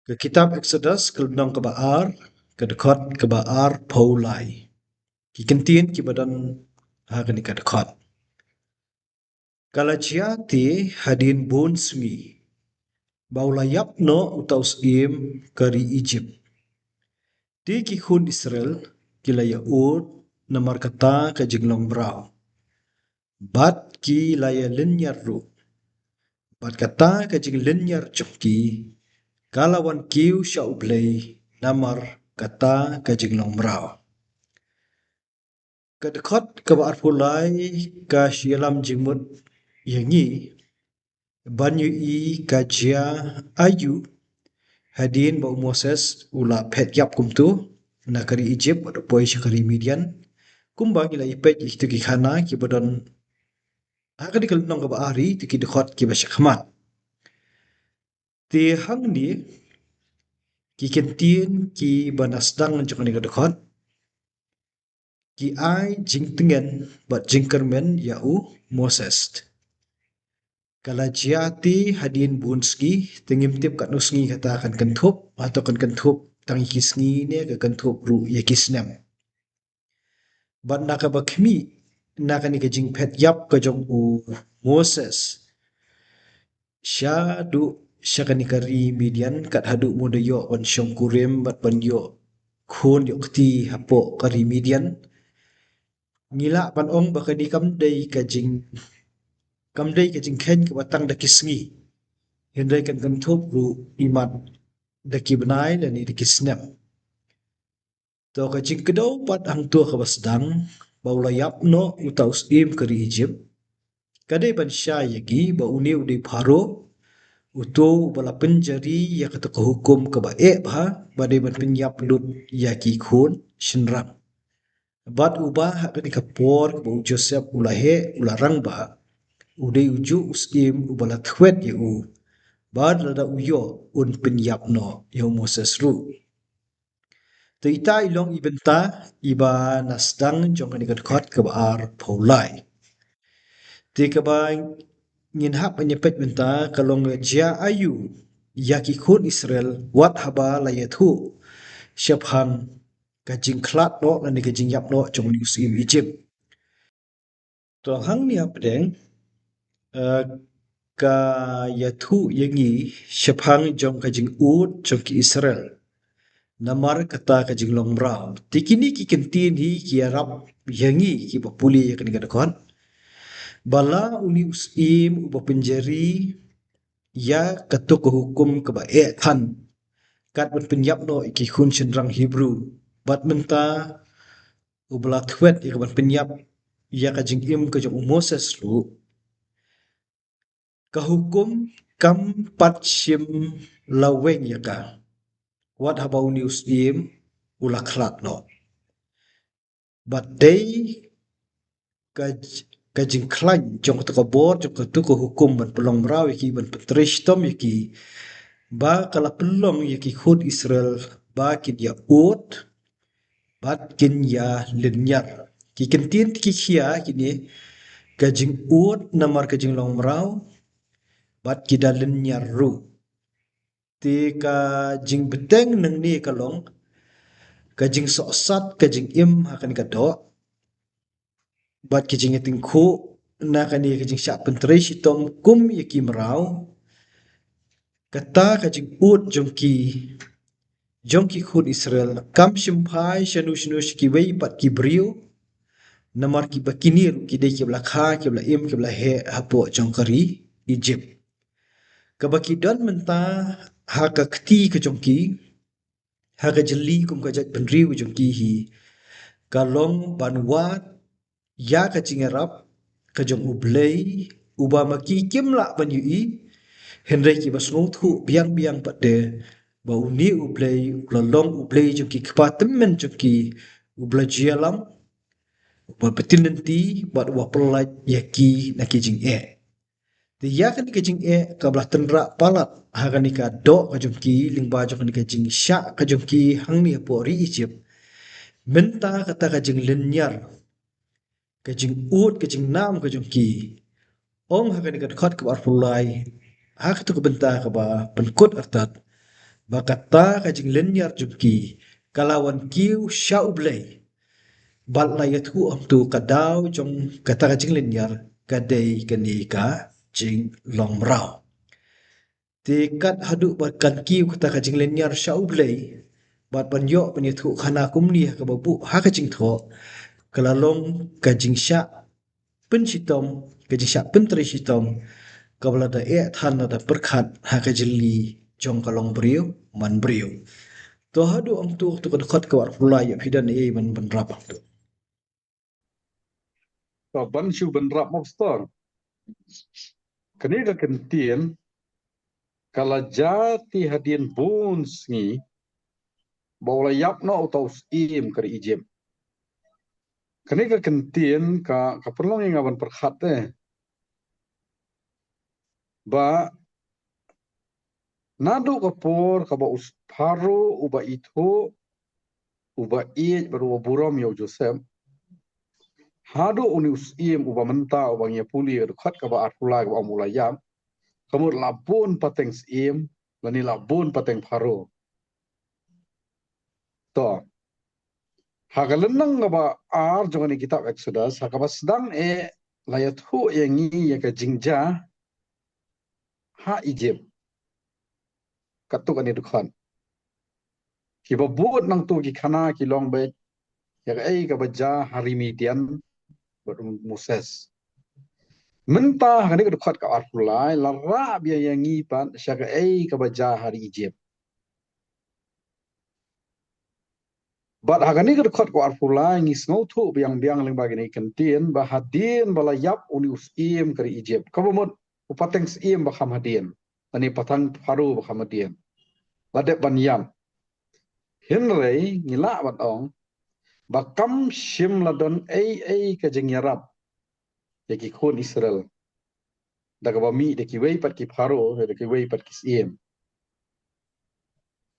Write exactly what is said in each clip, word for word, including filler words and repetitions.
Ka kitab Eksodus, ka lynnong kaba ar, ka dkhot kaba arphew lai. Ki kyntien kiba don ha kane ka dkhot. Ka la jia te hadien bun sngi, ba u la ïap noh uta u syiem ka ri Ijip. Te ki khun Israel ki la ïa ud namar kata ka jinglong mraw, bad ki la ïa lynñiar ruh. Bad kata ka jinglynñiar jong ki ka la wan kiew sha U Blei namar kata ka jinglong mraw. Ka dkhot kaba arphew lai ka shah ïalam jingmut ïa ngi ban ïohi ka jia aïu hadien ba u Moses u la phet ïap kumto na ka ri Ijip bad u poi sha ka ri Midian. Kumba ngi la ïa peit ïa kito ki khana kiba don ha kane ka lynnong kaba ar, ïa kito ki dkhot kiba sha khmat. Te hangne ki kyntien kiba na sdang jong kane ka dkhot ki ai jingtngen bad jingkyrmen ïa u Moses. Ka la jia te hadien bun sngi, te ngim tip katno sngi kata kan kynthup, hato kan kynthup tang ïa ki sngi ne ka kynthup ruh ïa ki snem. Bad na kaba khmih, na kane ka jingphet ïap ka jong u Moses shaduh sha kane ka ri Midian, kat haduh ba u da ïoh ban shongkurim bad ban ïoh khun ïoh kti hapoh ka ri Midian, ngi lah ban ong ba kane kam dei ka jing, kam dei ka jingkheiñ kaba tang da ki sngi, hynrei kan kynthup ruh imat da ki bnai lane da ki snem. To ka jingkdew pat hangto kaba sdang, ba u la ïap noh uta u syiem ka ri Ijip, ka dei ban shai ïa ngi ba une u dei Pharaoh, uto uba la pynjari ïa kato ka hukum kaba eh bha, ba dei ban pynïap lut ïa ki khun shynrang. Bad uba ha kane ka por kaba u Joseph u la heh, u la rangbah, u dei ujuh u syiem uba la thwet ïa u. Bad lada u ïoh un pynïap noh ïa u Moses ruh. Te ita i long i bynta iba na sdang jong kane ka dkhot kaba arphew lai. Te kaba ngin hap ban ïa peit mynta ka long jia aïu ïa ki khun Israel wat haba la ïathuh shaphang ka jingkhlad noh lane ka jingïap noh jong une u syiem Ijip. To hangne hapdeng, eh, ka ïathuh ïa ngi shaphang jong ka jingud jong ki Israel namar kata ka jinglong mraw. Te kine ki kyntien hi ki ïarap ïa ngi kiba pule ïa kane ka dkhot ba la une u syiem uba pynjari ïa kato ka hukum kaba eh than, kat ban pynïap noh ïa ki khun shynrang Hebru. Bad mynta uba la thwet ïa ka ban pynïap ïa ka jingim ka jong u Moses ruh, ka hukum kam pat shym la weng ïa ka wat haba une u syiem u la khlad noh. Bad dei ka j-, ka jingkhlaiñ jong kato ka bor, jong kato ka hukum ban pynlong mraw ïa ki, ban pyntrei shitom ïa ki, ba ka la pynlong ïa ki khun Israel ba kin ïa ud bad kin ïa lynñiar. Ki kyntien te ki khia kine, ka jingud namar ka jinglong mraw bad ki da lynñiar ruh. Te ka jingbteng nangne ka long ka jingsohsat ka jingim ha kane ka doh bad ka jingïatyngkhuh na kane ka jingshah pyntrei shitom kum ïa ki mraw. Kata ka jingud jong ki, jong ki khun Israel kam shym phai shano shano sha kiwei pat ki briew, namar kiba kine ruh ki dei kiba la kha, kiba la im, kiba la heh hapoh jong ka ri Ijip. Kaba ki don mynta ha ka kti ka jong ki, ha ka jylli kum ka jaitbynriew ka jong ki hi, ka long ban wad ïa ka jingïarap ka jong U Blei, uba ma ki kim lah ban ïohi, hynrei kiba sngewthuh biang biang pat de ba une U Blei u la long U Blei jong ki kpa tymmen jong ki, uba la jia lam, uba btin lynti bad uba pyllait ïa ki na ki jingeh. Te ïa kane ka jingeh kaba la tynrah palat ha kane ka doh ka jong ki lyngba jong kane ka jingshah ka jong ki hangne hapoh ri Ijip, mynta kata ka jinglynñiar, ka jingud, ka jingnam ka jong ki, ong ha kane ka dkhot kaba arphew lai, ha kato ka bynta kaba pynkut artat, ba kata ka jinglynñiar jong ki ka la wan kiew sha U Blei. Bad la ïathuh hangto ka daw jong kata ka jinglynñiar ka dei kane ka jinglong mraw. Te kat haduh ba kan kiew kata ka jinglynñiar sha U Blei bad ban ïoh ban ïathuh khana kumne ha kaba buh ha ka jingthoh, ka la long ka jingshah pynshitom, ka jingshah pyntrei shitom kaba la da eh than, la da pyrkhat ha ka jylli jong ka longbriew manbriew. To haduh hangto, to ka dkhot kaba arphew lai, ïa phi don ei ban bynrap hangto? To ban shu bynrap mo pastor. Kane ka kyntien ka la jia te hadien bun sngi ba u la ïap noh uta u syiem ka ri Ijipt. Kane ka kyntien ka, ka pynlong ïa nga ban pyrkhat te ba naduh ka por kaba u Pharaoh uba ithuh, uba ïeit bad uba burom ïa u Joseph, haduh une u syiem uba mynta uba ngi ïa pule ka dkhot kaba arphew lai kaba ong u la ïap, ka mut la bun pateng syiem lane la bun pateng Pharaoh. To, ha ka lynnong kaba ar jong kane ka kitab Exodus, ha kaba sdang eh la ïathuh ïa ngi ïa ka jingjia ha Ijipt. Katto katne dkhot. Kiba bud nangto ki khana ki long beit ïa kaei kaba jia ha ri Midian bad u Moses. Mynta ha kane ka dkhot ka arphew lai la rah biang ïa ngi pat sha kaei kaba jia ha ri Ijipt. Bad ha kane ka dkhot ka arphew lai ngi sngewthuh biang biang lyngba kane ka kyntien ba hadien ba la ïap une u syiem ka ri Ijipt, kaba mut u pateng syiem ba kham hadien, lane pateng Pharaoh ba kham hadien, la dep ban ïap. Hynrei ngi lah ban ong ba kam shym la don ei ei ka jingïarap ïa ki khun Israel da kaba mih da kiwei pat ki Pharaoh, da kiwei pat ki syiem.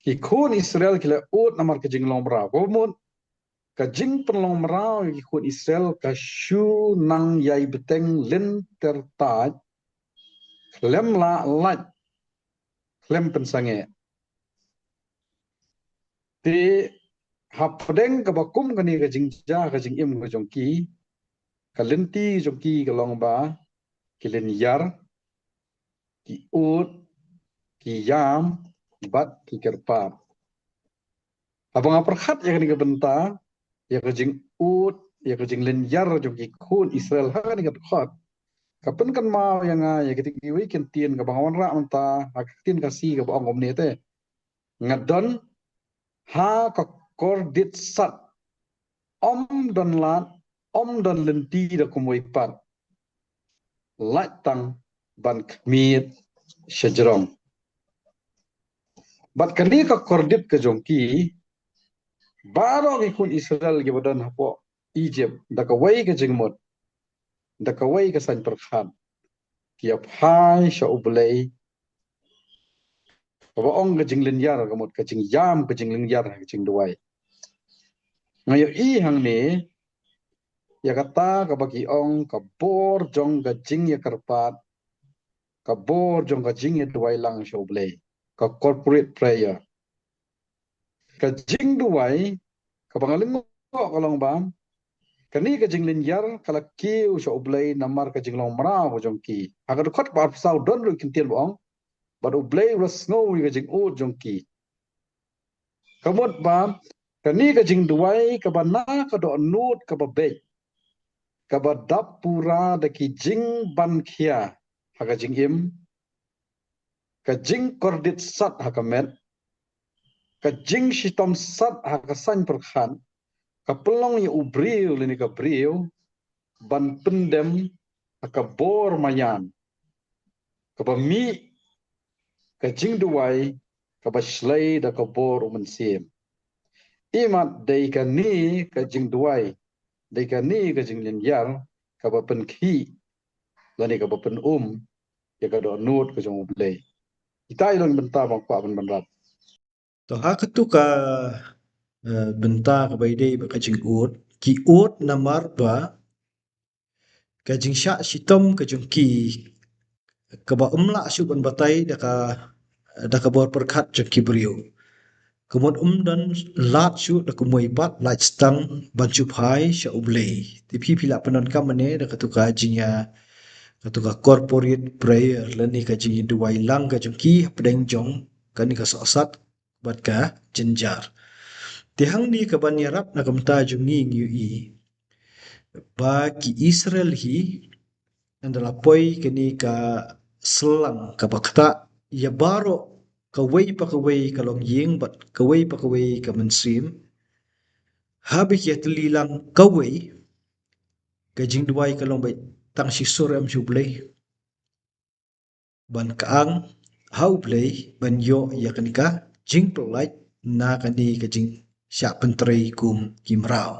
Ki khun Israel ki la ud namar ka jinglong mraw. Kaba mut ka jingpynlong mraw ïa ki khun Israel ka shu nang ïai bteng lynter tait, khlem lah lait, khlem pynsangeh. Te hapdeng kaba kum kane ka jingjia ka jingim ka jong ki, ka lynti jong ki ka long ba ki lynñiar, ki ud, ki ïam bad ki kyrpad. Haba nga pyrkhat ïa kane ka bynta, ïa ka jingud, ïa ka jinglynñiar jong ki khun Israel ha kane ka dkhot, ka pynkynmaw ïa nga ïa kitei kiwei ki kyntien kaba nga wanrah mynta ha ka ktien Khasi kaba ong kumne te. Nga don ha ka kordit sat, ym don lad, ym don lynti da kumwei pat, lait tang ban khmied shajrong. Bad kane ka kordit ka jong ki, baroh ki khun Israel kiba don hapoh Egypt, da kawei ka jingmut, da kawei ka saiñ pyrkhat, ki ïa phai sha U Blei, kaba ong ka jinglynñiar, ka mut ka jingïam, ka jinglynñiar, ka jingduwai. Nga ïohi hangne ïa kata kaba ki ong ka bor jong ka jingïakyrpad, ka bor jong ka jingïaduwai lang sha U Blei, ka corporate prayer. Ka jingduwai kaba nga lyngngoh ka long ba kane ka jinglynñiar ka la kiew sha U Blei namar ka jinglong mraw jong ki. Ha ka dkhot ba arphew saw don ruh ki kyntien ba ong, bad U Blei u la sngew ïa ka jingud jong ki. Ka mut ba kane ka jingduwai kaba na ka dohnud kaba beit, kaba dap pura da ki jingbankhia ha ka jingim, ka jingkordit sat ha ka met, ka jingshitom sat ha ka saiñ pyrkhat, ka pynlong ïa u briew lane ka briew ban pyndem ha ka bor maïan, kaba mih ka jingduwai kaba shlei da ka bor U Mynsiem. Imat dei kane ka jingduwai, dei kane ka jinglynñiar kaba pynkhih lane kaba pynum ïa ka dohnud ka jong U Blei. Kita i long bynta ba nga kwah ban bynrap. To ha katu ka, eh, bynta kaba ïadei bad ka jingud, ki ud namar ba ka jingshah shitom ka jong ki kaba ym lah shuh ban batai da ka, da ka bor pyrkhat jong ki briew. Ka mut ym don lad shuh da kumwei pat lait stang ban shu phai sha U Blei. Te phi phi lah pyndonkam mane da katu ka jingïa, katu ka corporate prayer lane ka jingïaduwai lang ka jong ki hapdeng jong kane ka sohsat bad ka jynjar. Te hangne ka ban ïarap na ka bynta jong ngi ngi ïohi ba ki Israel hi, ynda la poi kane ka slang kaba ktah, ïa baroh kawei pa kawei ka longïing bad kawei pa kawei ka mynsiem, haba ki ïatylli lang kawei, ka jingduwai ka long beit tang shisur em sha U Blei. Ban kyang ha U Blei ban ïoh ïa kane ka jingpyllait na kane ka jingshah pyntrei kum ki mraw.